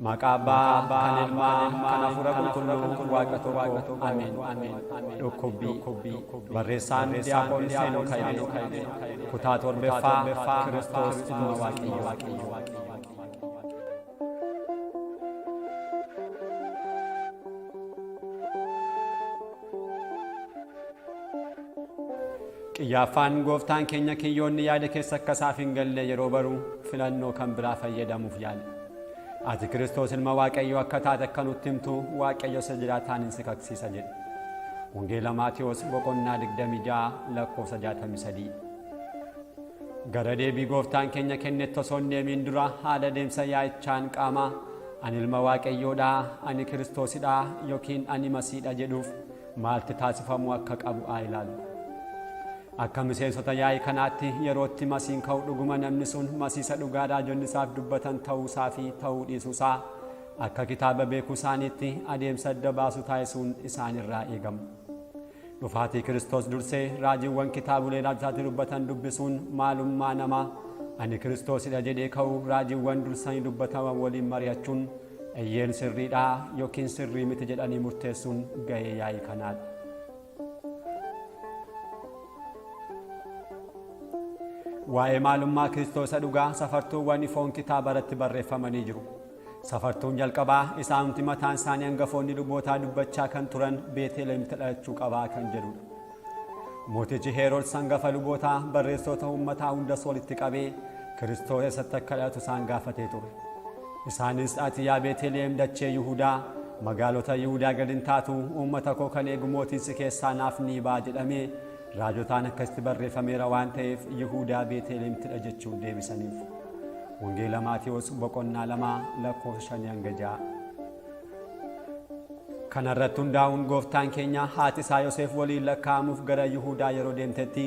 Maqaa Abbaa, kan Ilmaa, kan Hafuura Qulqulluu, Waaqa tokko. Ameen. Dhukkubbii. Barreessaan Diyaaqoon Heenok Hayilee. Kutaa torbaffaa Kiristoos Ilma Waaqayyoo. Qiyyaaffaan gooftaan keenya kiyyoonni yaada keessa akka isaaf hin galle yeroo baru filannoo kan biraa fayyadamuuf yaale. Ati Kiristoos ilma Waaqayyoo akka taate akka nutti himtu Waaqayyo isa jiraataan si kaksiisa jedhe. Wangeela Maatewos boqonnaa 26 lakkoofsa 63. Gara deebii gooftaan keenya kennetti osoo hin deemiin dura haala deemsa yaa'ichaan qaamaa ani ilma Waaqayyoodha, ani Kiristoosidha yookiin ani Masiidha jedhuuf maalti taasifamuu akka qabu haa ilaallu. Akka miseensota yaa'ii kanaatti yerootti masiin ka'u dhuguma namni sun masiisa dhugaa raajonni isaaf dubbatan ta'uusaa fi ta'uu dhiisuusaa akka kitaaba beekuu isaaniitti adeemsa adda baasu taasisuun isaan irraa eegama. Dhufaatii Kiristoos dursee raajiiwwan kitaabolee raajotaatti dubbatan dubbisuun maalummaa namaa ani Kiristoosidha jedhee ka'u raajiiwwan dursanii dubbataman waliin mari'achuun eyyeen sirriidha yookiin sirrii miti jedhanii murteessuun gahee yaa'ii kanaadha. Waa'ee maalummaa Kiristoosa dhugaa safartuuwwan ifoon kitaaba irratti barreeffamanii jiru. Safartuun jalqabaa isaanumti mataan isaanii hangafoonni lubootaa dubbachaa kan turan Beeteelemitti dhalachuu qabaa kan jedhudha. Mootichi Heerods hangafa lubootaa barreessitoota uummataa hundas walitti qabee Kiristoos eessatti akka dhalatu isaan gaafatee ture. Isaanis ati yaa Beeteliheem dachee Yihudaa magaalota Yihudaa gad hin taatu uummata koo kan eegu mootiin si keessaa naaf ni ba'a jedhamee raajotaan akkasitti barreeffameera waan ta'eef Yihudaa Beeteliheemittidha jechuun deebisaniif. Wangeela Maatewos boqonnaa 2 lakkoofsa 5 hanga 6. Kana irratti hundaa'uun gooftaan keenya haati isaa Yoseef waliin lakkaa'amuuf gara Yihudaa yeroo deemtetti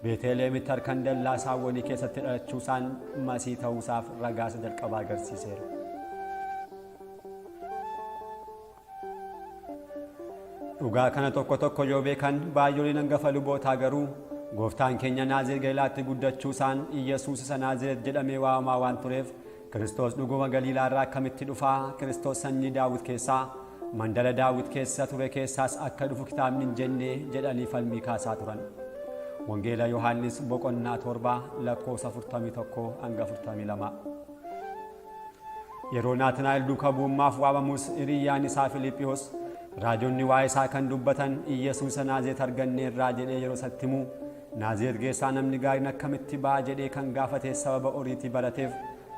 Beeteliheemitti harkan dallaa saawwanii keessatti dhalachuusaan Masii ta'uusaaf ragaa isa jalqabaa agarsiiseera. Dhugaa kana tokko tokko yoo beekan baay'oliin hangafa lubootaa garuu gooftaan keenya Naazireet Galiilaatti guddachuusaan Iyyasuus isa Naazireet jedhamee waamamaa waan tureef Kiristoos dhuguma Galiilaarraa akkamitti dhufaa? Kiristoos sanyii Daawit keessaa mandara Daawit keessa ture keessaas akka dhufu kitaabni hin jenne jedhanii falmii kaasaa turan. Wangeela Yohaannis boqonnaa 7 lakkoofsa 41 hanga 42. Yeroo Naatnaa'el duuka bu'ummaaf waamamus hiriyyaan isaa Filiphiyos raajonni waa'ee isaa kan dubbatan Iyyasuus isa Naazireet arganneerraa jedhee yeroo isatti himu Naazireet keessaa namni gaariin akkamitti ba'a jedhee kan gaafate sababa oriitii barateef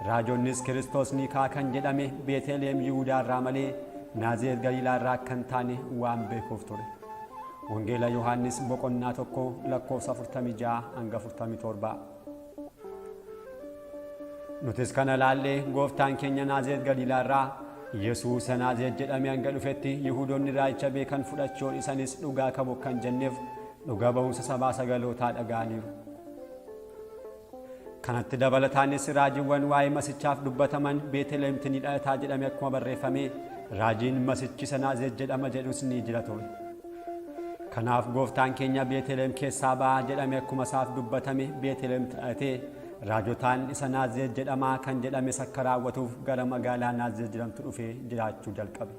raajonnis Kiristoos ni ka'a kan jedhame Beeteliheem Yihudaa irraa malee Naazireet Galiilaa irraa akka hin taane waan beekuuf ture. Wangeela Yohaannis boqonnaa 1 lakkoofsa 46 hanga 47. Nutis kana laallee gooftaan keenya Naazireet Galiilaa irraa Yesuus isa Naazireet jedhamee hanga dhufetti Yihuudoonni raajicha beekan fudhachuu dhiisanis dhugaa qabu kan jenneef dhuga ba'umsa sabaa sagalootaa dhaga'aniiru. Kanatti dabalataanis raajiiwwan waa'ee masichaaf dubbataman Beeteleemtti ni dhalataa jedhame akkuma barreeffame raajiin masichi isa Naazireet jedhama jedhus ni jira ture. Kanaaf gooftaan keenya Beeteleem keessaa ba'a jedhame akkuma isaaf dubbatame Beeteleemtti dhalatee raajotaan isa Naazireet jedhamaa kan jedhames akka raawwatuuf gara magaalaa Naazireet jedhamtu dhufee jiraachuu jalqabe.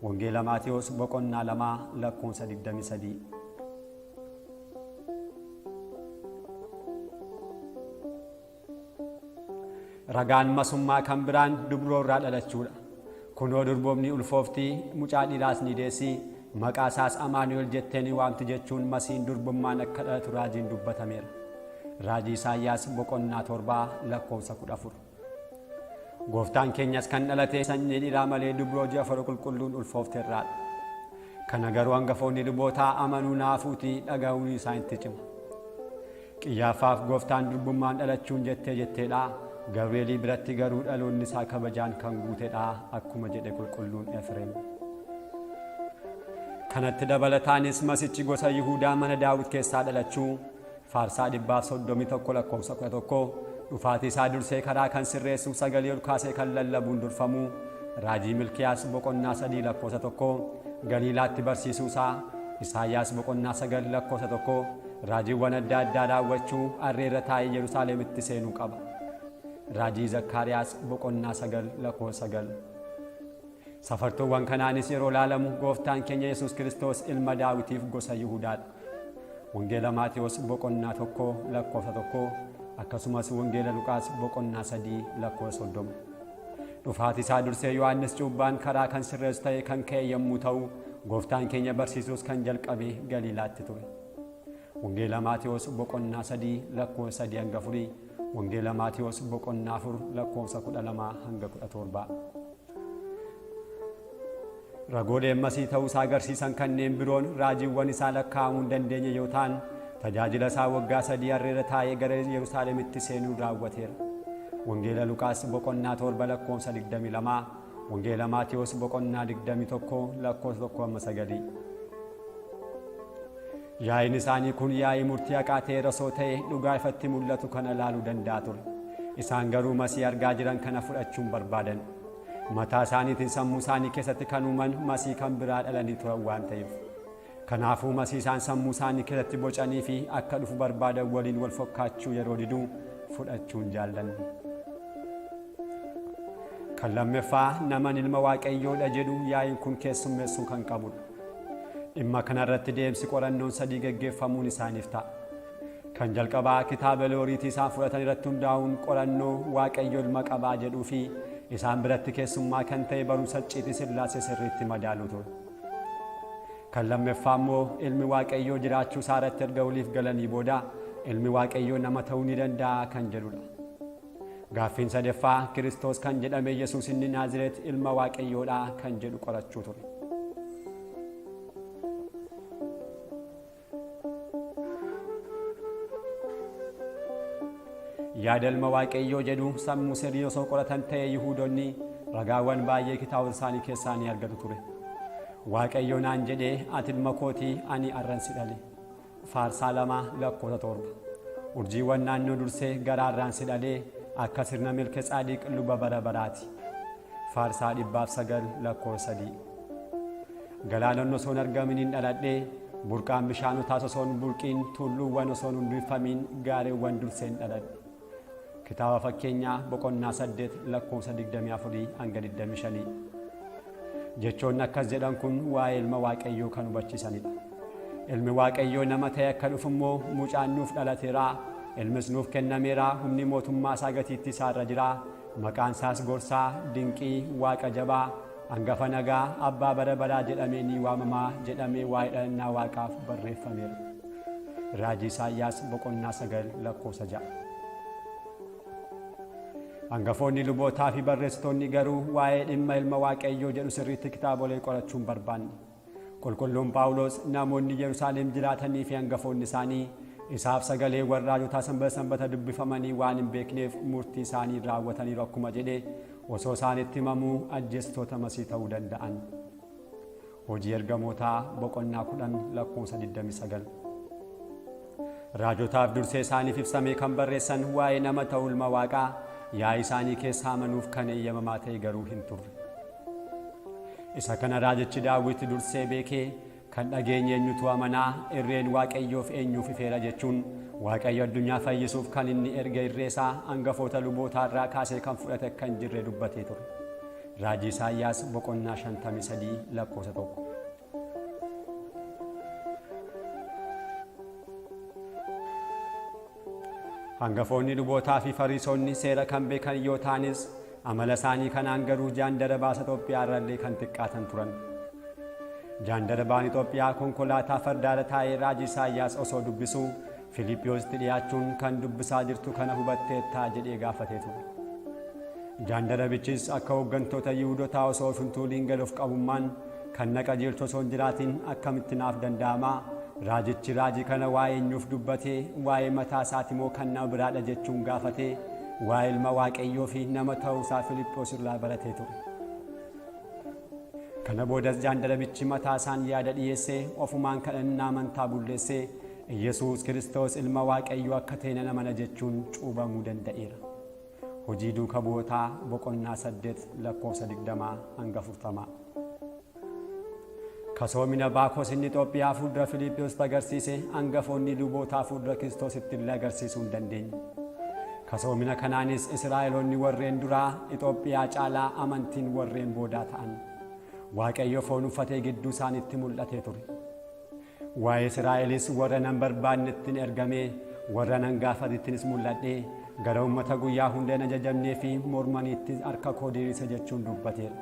Wangeela Maatewos boqonnaa 2 lakkoofsa 23. Ragaan masummaa kan biraan dubroo irraa dhalachuudha. Kunoo durboomni ulfoofti, mucaa dhiiraas ni deessi, maqaa isaas Amaanu'el jettee ni waamti jechuun Masiin durbummaan akka dhalatu raajiin dubbatameera. Raajii Isaayyaas boqonnaa 7 lakkoofsa 14. Gooftaan keenyas kan dhalate sanyii dhiiraa malee dubroo ji'a afur qulqulluun ulfoofte irraadha. Kana garuu hangafoonni lubootaa amanuu naafuuti dhaga'uun isaanitti cima. Qiyyaaffaaf Gooftaan durbummaan dhalachuun jettee jetteedha, Gabri'eelii biratti garuu dhaloonni isaa kabajaan kan guutedha akkuma jedhe qulqulluun Efreem. Kanatti dabalataanis Masichi gosa Yihuudaa mana Daawit keessaa dhalachuu, Faarsaa 131 lakkoofsa 11, dhufaatii isaa dursee karaa kan sirreessu sagalee ol kaasee kan lallabuun durfamuu, Raajii Milkiyaas boqonnaa 3 lakkoofsa 1, Galiilaatti barsiisuu isaa, Isaayyaas boqonnaa 9 lakkoofsa 1, Raajiiwwan adda addaa raawwachuu harree irra taa'ee Yerusaalemitti seenuu qaba. Raajii Zakkaariyaas boqonnaa 9 lakkoofsa 9. Safartuuwwan kanaanis yeroo ilaalamu Gooftaan keenya Yesuus Kiristoos ilma Daawitiif gosa Yihudaadha. Wangeela Maatewos boqonnaa 1 lakkoofsa 1 akkasumas Wangeela Luqaas boqonnaa 3 lakkoofsa 30. Dhufaatii isaa dursee Yohaannis cuubbaan karaa kan sirreessu ta'ee kan ka'e yommuu ta'u, Gooftaan keenya barsiisuus kan jalqabe Galiilaatti ture. Wangeela Maatewos boqonnaa 3 lakkoofsa 3 hanga 4, Wangeela Maatewos boqonnaa 4 lakkoofsa 12 hanga 17. Ragooleen Masiih ta'uu isaa agarsiisan kanneen biroon raajiiwwan isaa lakkaa'amuu hin dandeenye yoo ta'an, tajaajila isaa waggaa 3 harreerra taa'ee gara Yerusaalemitti seenuun raawwateera. Wangeela Luqaas boqonnaa 7 lakkoofsa 22, Wangeela Maatewos boqonnaa 21 lakkoofsa 1 amma 9. Yaa'iin isaanii kun yaa'ii murtii haqaa ta'eera osoo ta'e dhugaa ifatti mul'atu kana laaluu danda'a ture. Isaan garuu Masiih argaa jiran kana fudhachuu hin barbaadan. Mataa isaaniitiin sammuu isaanii keessatti kan uuman Masiih kan biraa dhalanii turan waan ta'eef. Kanaafuu Masiih isaan sammuu isaanii keessatti bocanii fi akka dhufu barbaadan waliin wal fokkaachuu yeroo didu fudhachuu hin jaallanne. Kan lammeffaa naman ilma Waaqayyoodha jedhu yaa'iin kun keessummeessuu kan qabudha. Dhimma kana irratti deemsi qorannoon sadii geggeeffamuun isaaniif ta'a. Kan jalqabaa kitaabolee Oriitii isaan fudhatan irratti hundaa'uun qorannoo Waaqayyo ilma qabaa jedhuu fi isaan biratti keessummaa kan ta'e barumsa icciitii Sillaasee sirriitti madaaluu ture. Kan lammeffaa immoo ilmi Waaqayyoo jiraachuu isaa irratti erga waliif galanii booda ilmi Waaqayyoo nama ta'uu ni danda'a kan jedhudha. Gaaffiin sadeffaa Kiristoos kan jedhame Yesuus inni Naazireet ilma Waaqayyoodha kan jedhu qorachuu ture. Yaada ilma Waaqayyoo jedhu sammuu sirriin osoo qoratan ta'e Yihuudonni ragaawwan baay'ee kitaabota isaanii keessaa ni argatu ture. Waaqayyo naan jedhee ati ilma kooti ani arran si dhale. Faarsaa 2 lakkoofsa 7. Urjiiwwan naannoo dursee garaarraan si dhalee akka sirna Melketsaadiq luba bara baraati. Faarsaa 109 lakkoofsa 3. Galaanonni osoo hin argaminiin dhaladhe, burqaan bishaanotaas osoo hin burqiin, tulluuwwan osoo hin hundeeffamiin, gaareewwan durseen dhaladhe. Kitaaba Fakkeenyaa boqonnaa 8 lakkoofsa 24 hanga 25. Jechoonni akkas jedhan kun waa'ee ilma Waaqayyoo kan hubachiisanidha. Ilmi Waaqayyoo nama ta'e akka dhufu immoo mucaan nuuf dhalateera, ilmis nuuf kennameera, humni mootummaa isaa gatiittii isaa irra jira, maqaan isaas gorsaa, dinqii, Waaqa jabaa, angafa nagaa, abbaa bara baraa jedhamee ni waamama jedhamee waa'ee dhalannaa Waaqaaf barreeffameera. Raajii Isaayyaas boqonnaa 9 lakkoofsa 6. Angafoonni lubootaa fi barreessitoonni garuu waa'ee dhimma ilma Waaqayyoo jedhu sirriitti kitaabolee qorachuu hin barbaanne. Qulqulluun Phaawulos namoonni Yerusaalem jiraatanii fi angafoonni isaanii isaaf sagaleewwan raajotaa sanbata sanbata dubbifamanii waan hin beekneef murtii isaanii raawwataniiru akkuma jedhe osoo isaanitti himamuu ajjeestoota Masii ta'uu danda'an. Hojii Ergamootaa boqonnaa 10 lakkoofsa 29. Raajotaaf dursee isaaniif ibsamee kan barreessan waa'ee nama ta'uu ilma Waaqaa yaa'ii isaanii keessa amanuuf kan eeyyamamaa ta'e garuu hin turre. Isa kana raajichi Daawit dursee beekee kan dhageenye eenyutu amanaa irreen Waaqayyoof eenyuuf ifeera jechuun Waaqayyo addunyaa fayyisuuf kan inni erge irree isaa angafoota lubootaa irraa kaasee kan fudhate akka hin jirre dubbatee ture. Raajii Isaayyaas boqonnaa 53 lakkoofsa 1. Hangafoonni lubootaa fi Fariisonni seera kan beekan yoo ta'anis amala isaanii kanaan garuu jaandarabaa isa Itoophiyaa irrallee kan xiqqaatan turan. Jaandarabaan Itoophiyaa konkolaataa fardaarra taa'ee raajii Isaayyaas osoo dubbisuu Filiiphiyoositti dhiyaachuun kan dubbisaa jirtu kana hubatteettaa jedhee gaafatee ture. Jaandarabichis akka hooggantoota Yihuudotaa osoo of hin tuuliin gad of qabummaan kan na qajeelchu osoo hin jiraatiin akkamitti naaf danda'ama? Raajichi raajii kana waa'ee eenyuuf dubbate? Waa'ee mataa isaati moo kan nama biraadha jechuun gaafate. Waa'ee ilma Waaqayyoo fi nama ta'uu isaa Filiphoos irraa baratee ture. Kana boodas jaandarabichi mataa isaan yaada dhiyeessee ofumaan kadhannaa amantaa bulleessee Iyyasuus Kiristoos ilma Waaqayyoo akka ta'e nan amana jechuun cuubamuu danda'eera. Hojii Duuka Bu'ootaa boqonnaa 8 lakkoofsa 20 hanga 40. Kasoomina Baakos inni Itoophiyaa fuuldura Filiiphiyoositti agarsiise angafoonni lubootaa fuuldura Kiristoositti illee agarsiisuu hin dandeenye. Kasoomina kanaanis Israa'eloonni warreen duraa Itoophiyaa caalaa amantiin warreen boodaa ta'an. Waaqayyo foon uffatee gidduu isaaniitti mul'atee ture. Waa'ee Israa'elis warra nan barbaannettin ergamee, warra nan gaafatittinis mul'adhee, gara uummata guyyaa hunda hin ajajamnee fi mormaniitti harka koo diriirse jechuun dubbateera.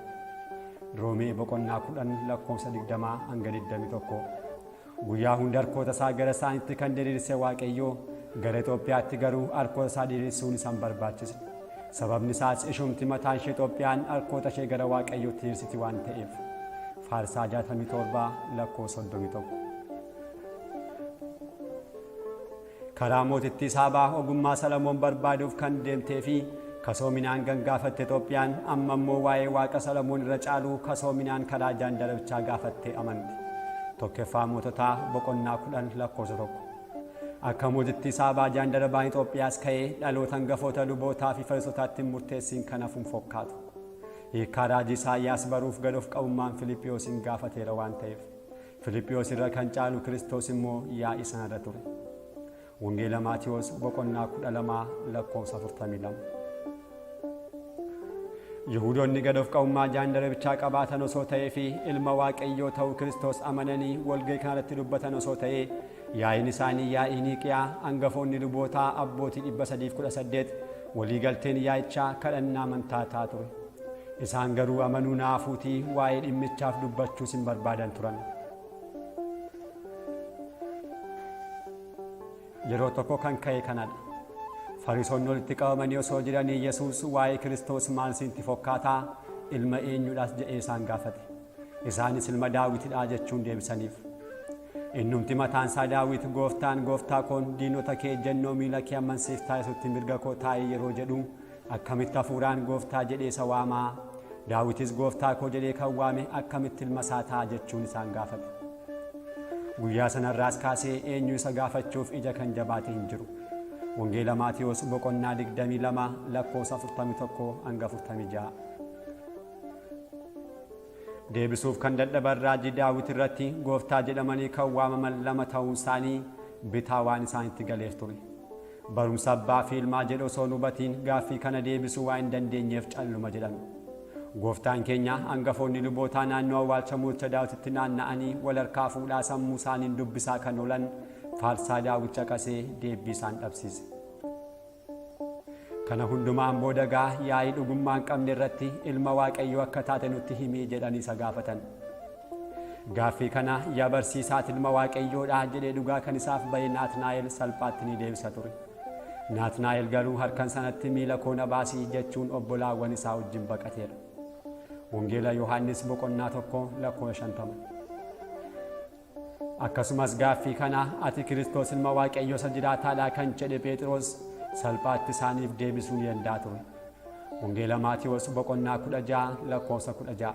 Roomee boqonnaa 10 lakkoofsa 20 hanga 21. Guyyaa hunda harkoota isaa gara isaaniitti kan diriirse Waaqayyo, gara Itoophiyaatti garuu harkoota isaa diriirsuun isa hin barbaachisne. Sababni isaas ishumti mataan ishee Itoophiyaan harkoota ishee gara Waaqayyootti diriirsiti waan ta'eef. Faarsaa 67 lakkoofsa 31. Karaa mootittii Saabaa ogummaa Salamoon barbaaduuf kan deemtee fi kasoominaan kan gaafatte Itoophiyaan amma immoo waa'ee Waaqa Salamoon irra caaluu kasoominaan karaa jaandarabichaa gaafattee amante. Tokkoffaa Moototaa boqonnaa 10 lakkoofsa 1. Akka mootittii Saabaa jaandarabaan Itoophiyaas ka'ee dhaloota hangafoota lubootaa fi Fariisotaatti hin murteessiin kan hafu hin fokkaatu. Hiikkaa raajii Isaayyaas baruuf gad of qabummaan Filiphiyoosin gaafateera waan ta'eef. Filiphiyoos irra kan caalu Kiristoos immoo yaa'ii sana irra ture. Wangeela Maatiwoos boqonnaa 12 lakkoofsa 42. Yihudoonni gad of qabummaa jaandarabichaa qabaatan osoo ta'ee fi ilma Waaqayyoo ta'uu Kiristoos amananii walga'ii kana irratti dubbatan osoo ta'ee yaa'iin isaanii yaa'ii Niiqiyaa angafoonni lubootaa abbootii 318 walii galteen yaa'ichaa kadhannaa amantaa ta'a ture. Isaan garuu amanuu naafuutii waa'ee dhimmichaaf dubbachuus hin barbaadan turan. Yeroo tokko kan ka'e kanadha. Fariisonni walitti qabamanii osoo jiranii Yesuus waa'ee Kiristoos maal siinti fokkaataa ilma eenyuudhaas jedhee isaan gaafate. Isaanis ilma Daawitidha jechuun deebisaniif. Innumti mataan isaa Daawit gooftaan gooftaa koon diinota kee ejjennoo miila kee amman siif taasisutti mirga koo taa'i yeroo jedhu akkamitti hafuuraan gooftaa jedhee isa waamaa? Daawitis gooftaa koo jedhee kan waame akkamitti ilma isaa ta'a jechuun isaan gaafate. Guyyaa sanarraas kaasee eenyu isa gaafachuuf ija kan jabaate hin jiru. Wangeela Maatiyoos boqonnaa 22 lakkoofsa 41 hanga 46. Deebisuuf kan dadhaban raajii Daawit irratti gooftaa jedhamanii kan waamaman lama ta'uun isaanii bitaa waan isaanitti galeef ture. Barumsa abbaa fi ilmaa jedhu osoo hin hubatiin gaaffii kana deebisuu waan hin dandeenyeef calluma jedhan. Gooftaan keenya angafoonni lubootaa naannoo awwaalcha mooticha Daawititti naanna'anii wal harkaa fuudhaa sammuu isaaniin dubbisaa kan oolan faarsaa Daawit caqasee deebbii isaan dhabsiise. Kana hundumaan booda egaa yaa'ii dhugummaa hin qabne irratti ilma Waaqayyoo akka taate nutti himi jedhanii isa gaafatan. Gaaffii kana yaa barsiisaa ati ilma Waaqayyoodha jedhee dhugaa kan isaaf ba'e Naatnaa'el salphaatti ni deebisa ture. Naatnaa'el garuu harkan sanatti miila koo na baasi jechuun obbolaawwan isaa wajjin baqateera. Wangeela Yohaannis boqonnaa 1 lakkoofsa 50. Akkasumas gaaffii kana ati Kiristoos ilma Waaqayyoo isa jiraataadha kan jedhe Pheexiroos salphaatti isaaniif deebisuu ni danda'a ture. Wangeela Maatiwoos boqonnaa 16 lakkoofsa 16.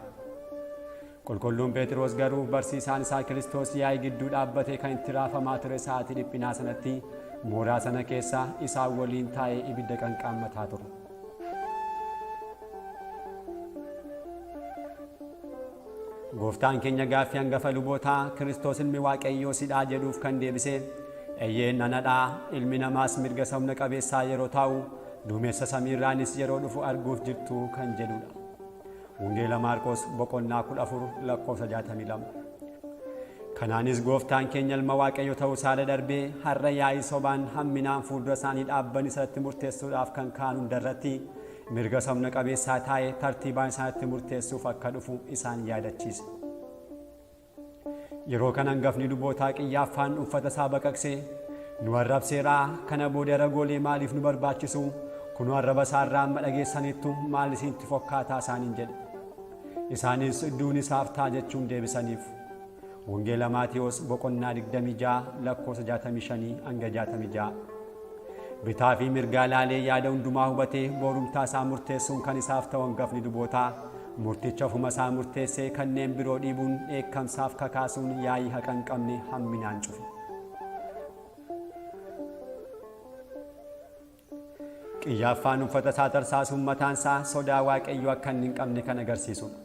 Qulqulluun Pheexiroos garuu barsiisaan isaa Kiristoos yaa'ii gidduu dhaabbatee kan itti raafamaa ture sa'aatii dhiphinaa sanatti mooraa sana keessa isaan waliin taa'ee ibidda qanqaammataa ture. Gooftaan keenya gaaffii hangafa lubootaa Kiristoos ilmi Waaqayyoo sidhaa jedhuuf kan deebise, Eyyeen anadha, ilmi namaas mirga isa humna qabeessaa yeroo taa'u, duumessa samiirraanis yeroo dhufu arguuf jirtu kan jedhudha. Wangeela Maarqos boqonnaa 14 lakkoofsa 62. Kanaanis Gooftaan keenya ilma Waaqayyoo ta'uu isaa irra darbee har'a yaa'ii sobaan hamminaan fuuldura isaanii dhaabban isatti murteessuudhaaf kan ka'an hundarratti mirga isa humna qabeessaa taa'ee tartiibaan isaanitti murteessuuf akka dhufu isaan yaadachiise. Yeroo kana hangafni lubootaa Qiyyaaffaan uffata isaa baqaqsee, Nu arrabseera, kana booda ragoolee maaliif nu barbaachisu? Kunoo arraba isaa irraa amma dhageessaniittu maal isinitti fokkaataa isaaniin jedhe. Isaanis duuni isaaf ta'a jechuun deebisaniif. Wangeela Maatiyoos boqonnaa 26 lakkoofsa 65 hanga 66. Bitaa fi mirgaa laalee yaada hundumaa hubatee boorumtaa isaa murteessuun kan isaaf ta'u hangafni lubootaa murticha ofuma isaa murteessee kanneen biroo dhiibuun dheekkamsaaf kakaasuun yaa'ii haqa hin qabne hamminaan cufe. Qiyyaaffaan uffata isaa tarsaasuun mataan isaa sodaa Waaqayyoo akka inni hin qabne kan agarsiisudha.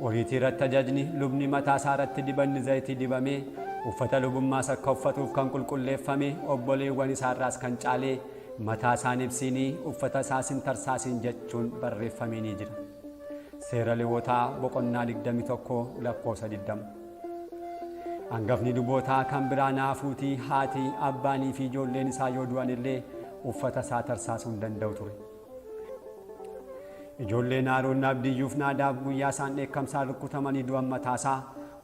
Oriitii irratti ajajni lubni mataa isaa irratti dibanni zayitii dibamee uffata lubummaas akka uffatuuf kan qulqulleeffame obboleewwan isaa irraas kan caalee mataa isaa hin ibsiinii uffata isaas hin tarsaasiin jechuun barreeffamee ni jira. Seera Lewwotaa boqonnaa 21 lakkoofsa 20. Hangafni lubootaa kan biraa naafuutii haati, abbaanii fi ijoolleen isaa yoo du'an illee uffata isaa tarsaasuu hin danda'u ture. Ijoolleen Aaroon Abdiyyuuf Naadaab guyyaa isaan dheekkamsaan rukkutamanii du'an mataasaa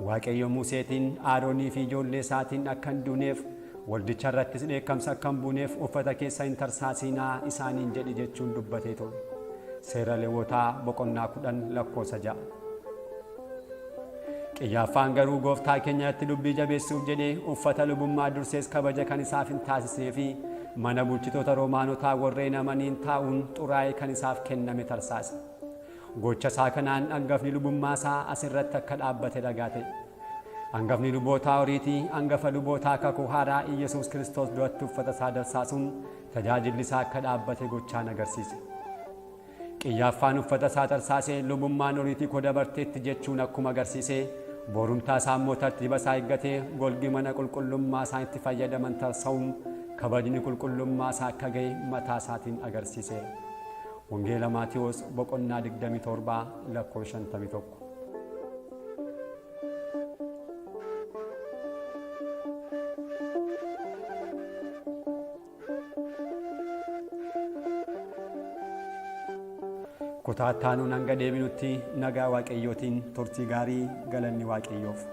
Waaqayyo Museetiin Aaroonii fi ijoollee isaatiin akka hin duuneef waldicha irrattis dheekkamsa akka hin buuneef uffata keessa hin tarsaasiinaa isaaniin jedhi jechuun dubbatee ture. Seera Lewwotaa boqonnaa 10 lakkoofsa 6. Qiyyaaffaan garuu gooftaa keenya irratti dubbii jabeessuuf jedhee uffata lubummaa dursees kabaja kan isaaf hin taasisnee fi mana bulchitoota Roomaanotaa warreen amaniin taa'uun xuraa'ee kan isaaf kenname tarsaase. Gocha isaa kanaan angafni lubummaa isaa as irratti akka dhaabbate ragaa ta'e. Angafni lubootaa oriitii angafa lubootaa kakuu haaraa Iyyasuus Kiristoos duratti uffata isaa darsaasuun tajaajilli isaa akka dhaabbate gochaan agarsiise. Qiyyaaffaan uffata isaa tarsaasee lubummaan oriitii koo dabarteetti jechuun akkuma agarsiise, boorumtaa isaa immoo tartiiba isaa eeggatee golgi mana qulqullummaa isaan itti fayyadaman tarsa'uun kabajni qulqullummaa isaa akka ga'e mataa isaatiin agarsiiseera. Wangeela Maatiwoos boqonnaa 27 lakkoofsa 51. Kutaa itti aanuun hanga deebinutti nagaa Waaqayyootiin turtii gaarii galanni Waaqayyoof.